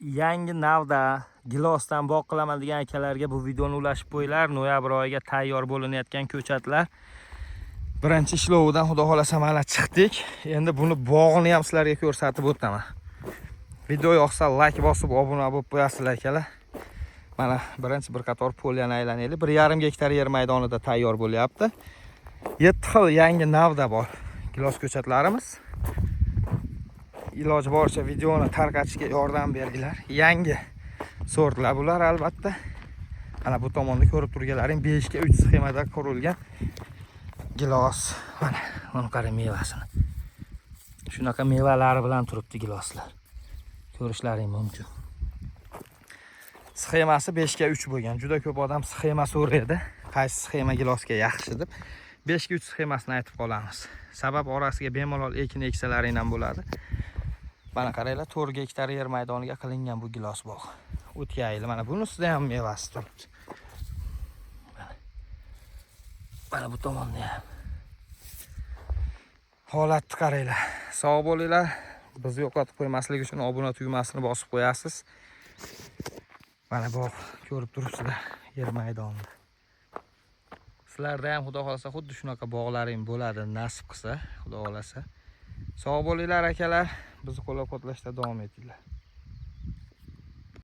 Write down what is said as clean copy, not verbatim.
Yangi navda gilosdan bog' qilaman degan akalarga bu videoni ulashib qo'yinglar. Noyabr oyiga tayyor bo'linayotgan ko'chatlar. Birinchi ishlovidan, xudo xohlasa, mana chiqdik. Endi buni bog'ini ham sizlarga ko'rsatib o'taman. Video yoqsa, layk bosib, obuna bo'lib qo'yasizlar, akalar. Mana birinchi bir qator поля ni aylanaylik. 1,5 gektar yer maydonida tayyor bo'lyapti. 7 xil yangi navda bor gilos ko'chatlarimiz. Iloji boricha videoni tarqatishga yordam beringlar. Yangi sortlar bular, albatta. Mana bu tomonda ko'rib turganlaring 5 ga 3 sxemada qurilgan gilos. Mana buni qarang, mevasini. Shunaqa mevalari bilan turibdi giloslar. Ko'rishlaring mumkin. Sxemasi 5 ga 3 bo'lgan. Juda ko'p odam sxema so'raydi. Qaysi sxema gilosga yaxshi deb. 5 ga 3 sxemasini aytib qolamiz. Sabab, orasiga bemalol ekin eksalaring ham bo'ladi. Mana qaranglar, 4 gektar yer maydoniga qilingan bu gilos bog'. O'tgan yili mana bunisida ham mevasi turibdi. Mana. Mana bu tomonda ham. Holatni qaranglar. Sog' bo'linglar. Bizni yo'qotib qo'ymaslik uchun obuna tugmasini bosib qo'yasiz. Mana bog', ko'rib turibsizlar, yer maydonida. Sizlarda ham, xudo xohlasa, xuddi shunaqa bog'laring bo'ladi, nasib qilsa, xudo xohlasa. Sog' bo'linglar, akalar. Bizni qo'llab-quvvatlashda davom etinglar.